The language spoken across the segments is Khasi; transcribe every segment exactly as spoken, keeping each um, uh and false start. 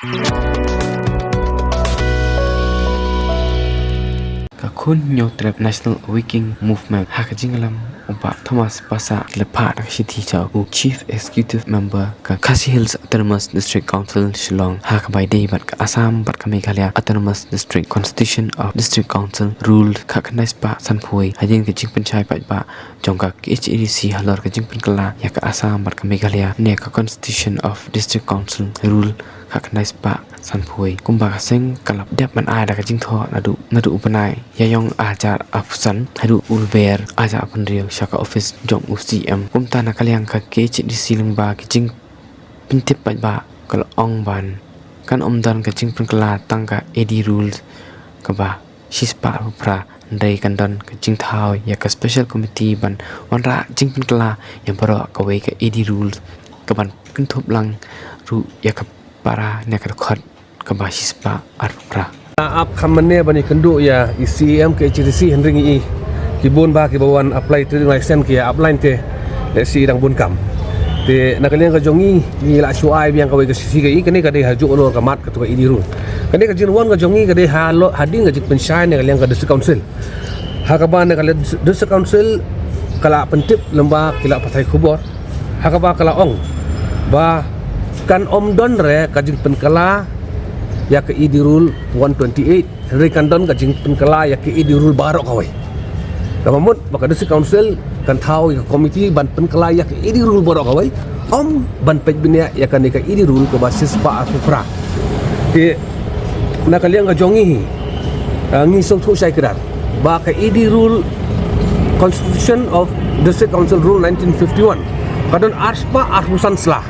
Ka Khun Hynñiewtrep National Awakening Movement ha ka jingïalam u Bah Thomas Passah, ki la phah da ka shithi sha u Chief Executive Member ka Khasi Hills Autonomous District Council Shillong, ha kaba ïadei bad ka Assam bad ka Meghalaya Autonomous District Constitution of District Council Rule khatkhyndai spah sanphew wei, hadien ka jingpynshai paidbah jong ka K H A D C halor ka jingpynkylla ïa ka Assam bad ka Meghalaya ne ka Constitution of District Council Rule khatkhyndai spah sanphew wei. Kumba ka seng ka la dep ban ai da ka jingthoh naduh, naduh u bnai Ïaïong ar hajar arphew san haduh u Lber ar hajar arphew hynriew sha ka office jong u C M. Kumta na ka liang ka K H A D C lyngba ka jingpyntip paidbah ka la ong ban kan ym don ka jingpynkylla tang ka A D Rules kaba shispah arphew phra, hynrei kan don ka jingthaw ïa ka Special Committee ban wanrah jingpynkylla ïa baroh kawei ka A D Rules, kaban kynthup lang ruh ïa ka para ne ka dkhot kaba shispah arphew phra. Ap kham mynne ban ïakynduh ïa i C M K H A D C, hynrei ngi i ki bun ba kiba wan apply trading license ki ap line te, lehse i dang bun kam. Te na ka liang ka jong ngi, ngi la shu ai biang kawei ka shithi, ka i kane ka dei ha juh noh ka mat katu ka A D Rule. Kane ka jingwan ka jong ngi ka dei ha lo, hadien ka jingpynshai na ka liang ka District Council. Ha kaba na ka liang District Council ka la pyntip lyngba ki lad pathai khubor, ha kaba ka la ong ba kan ym don re ka jingpynkylla ïa ka A D Rule one twenty-eight, hynrei kan don ka jingpynkylla ïa ka A D Rule baroh kawei. Kaba mut ba ka District Council kan thaw ïa ka committee ban pynkylla ïa ka A D Rule baroh kawei, ym ban peit bniah ïa kane ka A D Rule kaba shispah arphew phra. Te na ka liang ka jong ngi hi, ah, ngi sngewthuh shai kdar ba ka A D Rule, Constitution of District Council Rule nineteen fifty-one, ka don arspah arphew san sla.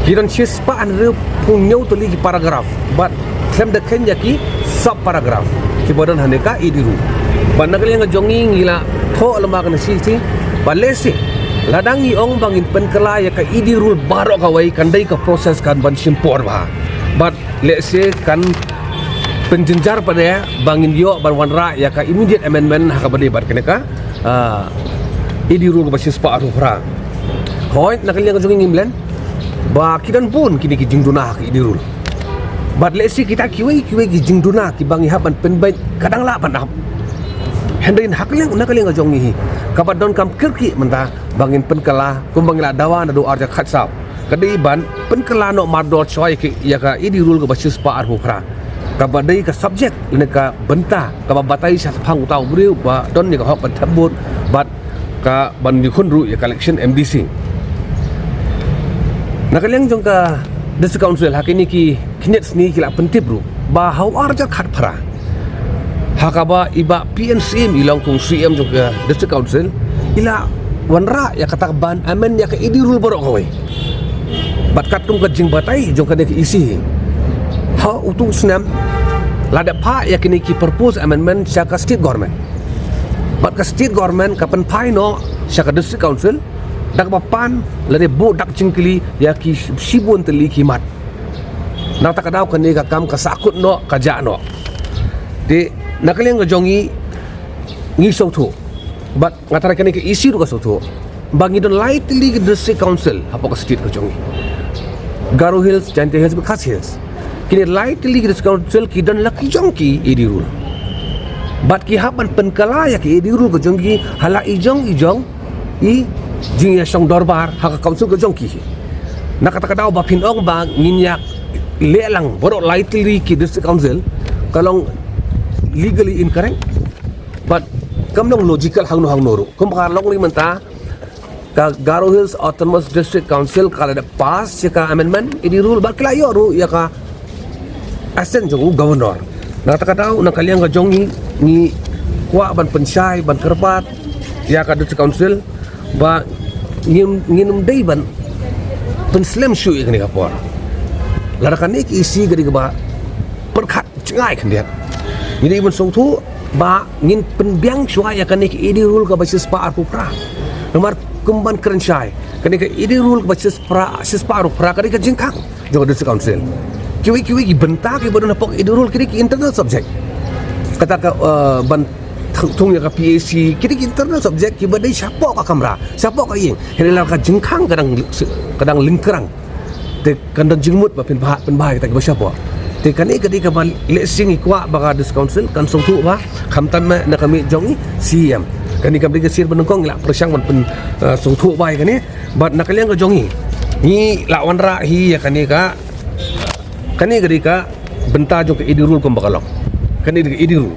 Ki don shispah hynriewphew hynñiew tylli ki paragraph bad khlem da kheiñ ïa ki sub paragraph kiba don ha kane ka A D Rule. Bad na ka liang ka jong ngi, ngi la thoh lyngba kane ka shithi ba lehse lada ngi ong ba ngin pynkylla ïa ka A D Rule baroh kawei, kan dei ka process kan ban shim por bha. Bad lehse kan pynjynjar pat de ba ngin ïoh ban wanrah ïa ka immediate amendment ha kaba ïadei bad kane ka, ah, A D Rule kaba shispah arphew phra. Hooid, na ka liang ka jong ngi ngim len ba ki don bun kine ki jingduna ha ka A D Rule. Bad lehse kita kiwei kiwei ki jingduna kiba ngi hap ban pynbeit ka dang lah ban ap. Hynrei ha ka liang, na ka liang ka jong ngi hi, kaba donkam kyrkieh mynta ba ngin pynkylla kumba ngi la dawa naduh ar hajar khatsaw, ka dei ban pynkylla noh mardor shuwa ïa ka A D Rule kaba shispah arphew phra, kaba dei ka subject lane ka bynta kaba batai shaphang uta u briew ba don ïa ka hok ban thep vote bad ka ban ïakhun ruh ïa ka election M D C. Na ka liang jong ka District Council ha kine ki khyndiat sngi ki la pyntip ruh ba ha u ar hajar khatphra, ha kaba i Bah P N Syiem i long kum u C M jong ka District Council, i la wanrah ïa kata ka ban amend ïa ka A D Rule baroh kawei. Bad katkum ka jingbatai jong kane ka E C, ha utu u snem la dep phah ïa kine ki proposed amendment sha ka State Government. Bad ka State Government ka pynphai noh sha ka District Council da kaba pan lane buh dak jingkylli ïa ki shibun tylli ki mat. Na kata ka daw kane ka kam ka sahkut noh, ka jah noh. Te na ka liang ka jong ngi, ngi sngewthuh, bad nga tharai kane ka E C ruh ka sngewthuh, ba ngi don lai tylli ki District Council hapoh ka state ka jong ngi. Garo Hills, Jaintia Hills bad Khasi Hills. Kine lai tylli ki District Council ki don la ki jong ki A D Rule. Bad ki hap ban pynkylla ïa ki A D Rule ka jong ki ha la i jong i jong i jingïashong dorbar ha ka council ka jong ki. Na kata ka daw ba phin ong ba ngin ïa leh lang baroh lai tylli ki District Council, ka long legally incorrect. Bad kam long logical hangno hangno ruh. Kumba ka long ri mynta, ka Garo Hills Autonomous District Council ka la dep pass ïa ka amendment A D Rule bad ki la ïoh ruh ïa ka assent jong u Governor. Na kata ka daw, na ka liang ka jong ngi, ngi kwah ban pynshai, ban kyrpad ïa ka District Council ba ngin, ngin ym dei ban pynslem shuh ïa kane ka por. Lada kane ka E C ka dei kaba pyrkhat jngai khyndiat, ngi dei ban sngewthuh ba ngin pynbiang shuwa ïa kane ka A D Rule kaba shispah arphew phra. Namar kum ban kren shai, kane ka A D Rule kaba shispah, shispah arphew phra ka dei ka jingkhang jong ka District Council. Kiwei kiwei ki bynta kiba don hapoh A D Rule ki dei ki internal subject. Kata ka, eh, ban thung, thung ïa ka P A C, ki dei ki internal subject kiba dei shapoh ka kamra, shapoh ka ïing. Hynrei lada ka jingkhang ka dang, ka dang lyngkrang Te kan don jingmut ba pynbha, pynbha kita kiba shapoh. Te kane ka dei kaba lehse ngi kwah ba ka District Council kan sngewthuh bha, khamtam na ka miej jong i C E M. Kane kam dei ka sir ba nyngkong, ngi la pyrshang ban pyn, eh, sngewthuh bha ïa kane. Bad na ka liang ka jong i, ngi la wanrah hi ïa kane ka, kane ka dei ka bynta jong ka A D rule kumba ka long. Kane ka dei ka A D rule.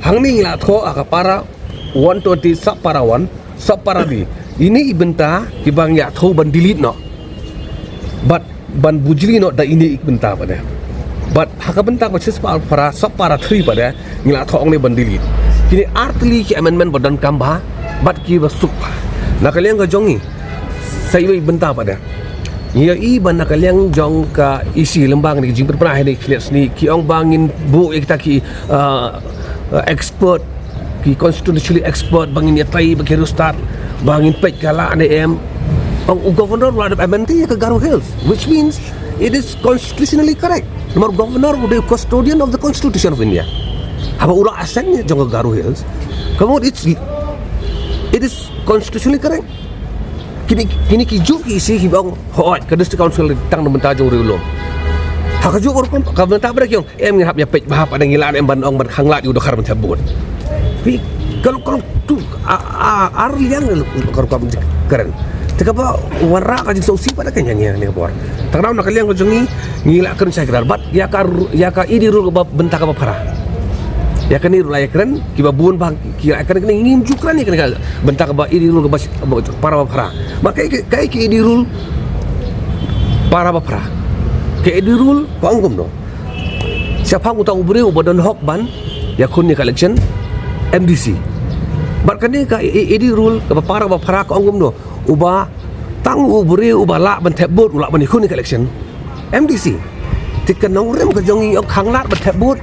Hangne ngi la thoh ha ka para one twenty, sub para one, sub para B. Ine i bynta kiba ngi ïathuh ban delete noh. Bad ban bujli noh da ine i bynta pat de. Bad ha ka bynta ba shispah para, sub para three pat de, ngi la thoh hangne ban delete. Kine ar tylli ki amendment ba donkam bha bad kiba suk bha. Na ka liang ka jong i, sa iwei i bynta pat de. Ngi ïohi ba na ka liang jong ka E C lyngba kane ka jingpynpra ha kine ki khyndiat sngi, ki ong ba ngin buh ïa kita ki, uh, uh, expert, ki constitutionally expert, ba ngin ïatrei bad ki riewstad, ba ngin peit ka lah ne em. Ong u Governor u la dep amend ïa ka Garo Hills, which means it is constitutionally correct. Namar u Governor u dei u custodian of the Constitution of India. Haba u la assent ïa jong ka Garo Hills, ka mut it's, it is constitutionally correct. Kine, kine ki juh ki E C kiba ong, hooid, ka District Council tang na bynta jong u riewlum. Ha ka juh ka rukom, ka bynta pat de ki ong, em, ngi hap ïa peit bha pat de, ngi lah ne em ban ong ban khanglad ïa u Dkhar ban thep vote. Phi, ka long, ka long tu, a, a, ar liang ka rukom jingkren. Te kaba wanrah ka jingsngewsih pat de ka ïa ngi ha kane ka por. Tang na ka liang ka jong ngi, ngi la kren shai kdar bad ïa ka ru-, ïa ka A D rule kaba bynta kaba phra. Ïa kane ruh la ïakren, kiba bun bha ki la ïakren, kane ngim ju kren ïa kane ka bynta kaba A D rule kaba sh-, kaba para ba phra. Ba kaei, kaei ka A D rule para ba phra. Ka A D rule ka ong kumno? Shaphang uta u briew uba don hok ban ïakhun ïa ka election M D C. Bad kane ka A-, A-, A D rule kaba para ba phra ka ong kumno? Uba tang u briew uba lah ban thep vote u lah ban ïakhun ïa ka election M D C. Te ka nongrim ka jong i ong khanglad ban thep vote,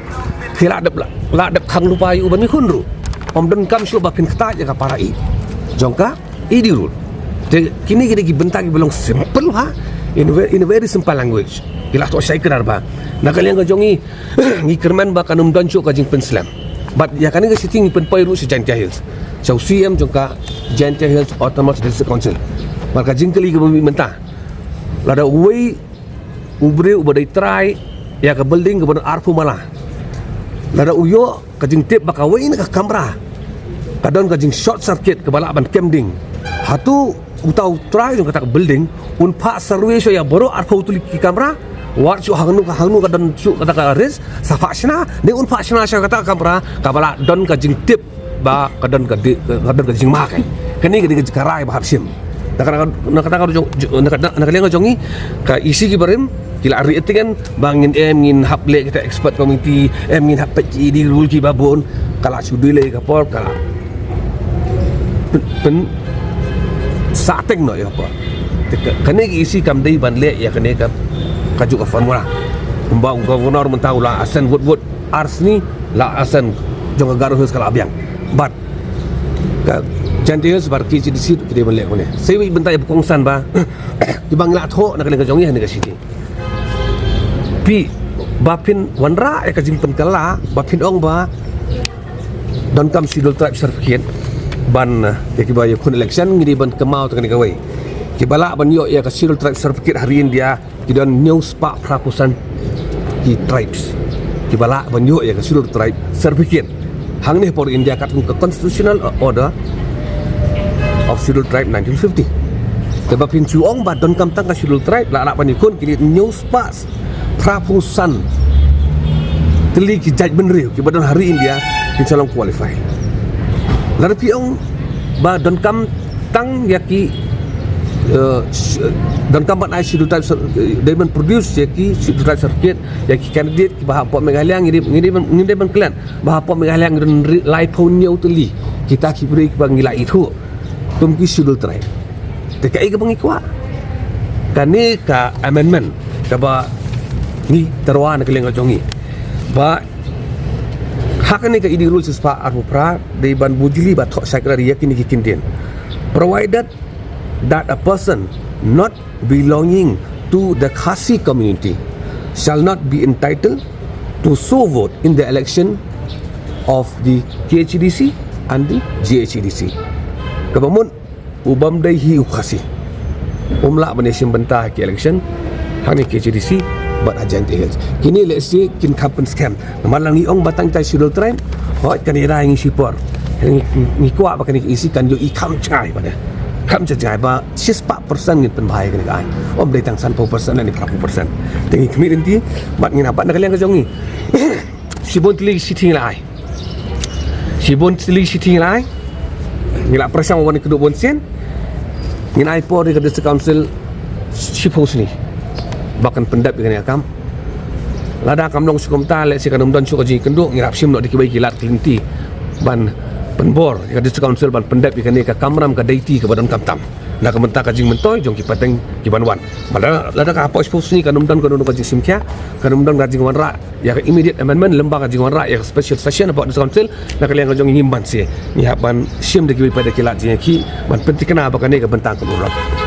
phi lah dep, lah dep khang lypa ïa u ban ïakhun ruh. Ym donkam shuh ba phin ktah ïa ka para i jong ka A D rule. Te kine ki dei ki bynta kiba long simple ha, in ve-, in a very simple language. Ki la thoh shai kdar bha. Na ka liang ka jong i, ngi kyrmen ba kan ym don shuh ka jingpynslem. Bad ïa kane ka shithi ngi pynpoi ruh sha Jaintia Hills, sha u C E M jong ka Jaintia Hills Autonomous District Council. Bad ka jingkylli kaba mih mynta, lada uwei u briew uba dei trai ïa ka building kaba don arphew mala, lada u ïoh ka jingtip ba kawei na ka kamra ka don ka jing short circuit kaba lah ban kem ding, hato uta u trai jong kata ka building un phah survey shuh ïa baroh arphew tylli ki kamra, wat shuh hangno ka, hangno ka don shuh kata ka risk, sa phah shna, ne un phah shna sha kata ka kamra kaba lah don ka jingtip ba ka don ka di-, ka don ka jingma kai. Kane ka dei ka jingkyrmen ba hap shim. Na ka, na ka, na ka, na ka liang ka jong i, ka E C kiba rim ki la rieh tyngen ba ngin em, ngin hap leh kita expert committee, em, ngin hap peit ki A D rule kiba bun. Ka la shu delay ka por, ka la pyn, pyn, sateng noh ïa ka por. Te ka, kane ka E C kam dei ban leh ïa kane ka, kajuh ka formula. Kumba u Governor mynta u la assent vote, vote ar sngi la assent jong ka Garo Hills ka la biang. Bad ka Jaintia Hills bad K H A D C ki dei ban leh kumne. Sa iwei i bynta iba kongsan ba kiba ngi la thoh na ka liang ka jong i ha kane ka shithi. Phi, ba phin wanrah ïa ka jingpynkylla, ba phin ong ba donkam Scheduled Tribe certificate ban, eh, ïa kiba ïakhun election, ngi dei ban kynmaw tang kane kawei. Kiba lah ban ïoh ïa ka Scheduled Tribe certificate ha ri India ki don hynñiew spah phraphew san ki tribes kiba lah ban ïoh ïa ka Scheduled Tribe certificate. Hangne ha ka ri India katkum ka Constitutional Order of Scheduled Tribe nineteen fifty. Te ba phin shu ong ba donkam tang ka Scheduled Tribe lah, lah ban ïakhun, kine hynñiew spah phraphew san tylli ki jaitbynriew kiba don ha ri India kin sa long qualify. Lada phi ong ba donkam tang ïa ki, eh, sh-, donkam ban ai Scheduled Tribe cer-, eh, dei ban produce ïa ki Scheduled Tribe certificate ïa ki candidate kiba hapoh Meghalaya, ngi dei, ngi dei ban, ngi dei ban klet ba hapoh Meghalaya ngi don ri-, laiphew hynñiew tylli kita ki briew kiba ngi la ithuh kum ki Scheduled Tribe. Te kaei kaba ngi kwah? Kane ka amendment kaba ngi tyrwa na ka liang ka jong ngi ba ha kane ka A D rule shispah arphew phra dei ban bujli ba thoh shai kdar ïa kine ki kyntien. Provided that a person not belonging to the Khasi community shall not be entitled to sow vote in the election of the K H A D C and the J H A D C. Kaba mut u bym dei hi u Khasi um lah ban ïashim bynta ha ki election Hangne K H A D C bad ha Jaintia Hills. Kine lehse kin kham pynskhem. Namar lada ngi ong ba tang ïa ka Scheduled Tribe, hooid kan ïada ïa ngi shipor. Ngi, ngi kwah ba kane ka E C kan ïohi kham jngai bad kham jngai ba shispah percent ngin pynbha ïa kane ka aiñ. Ym dei tang sanphew percent ne phraphew percent. Te ngi khmih lynti bad ngin ïa bat na ka liang ka jong ngi. Shibun tylli shithi ngi la ai. Shibun tylli shithi ngi la ai. Ngi la pyrshang wan ïakynduh bun sien. Ngin ai por ïa ka District Council shiphew sngi ba kan pyndep ïa kane ka kam. Lada kam long shu kumta, lehse kan ym don shuh ka jingïakynduh, ngi hap shim noh da kiwei ki lad ki lynti ban pynbor ïa ka District Council ban pyndep ïa kane ka kamram ka deiti kaba donkam tam na ka bynta ka jingmyntoi jong ki pateng kiban wan. Bad lada ka hapoh shiphew sngi kan ym don kano kano ka jingshim khia, kan ym don ka jingwanrah ïa ka immediate amendment lyngba ka jingwanrah ïa ka special session hapoh District Council, na ka liang ka jong ngi ngim banse. Ngi hap ban shim da kiwei pat da ki lad jingïakhih ban pynthikna ba kane ka bynta kan urlong.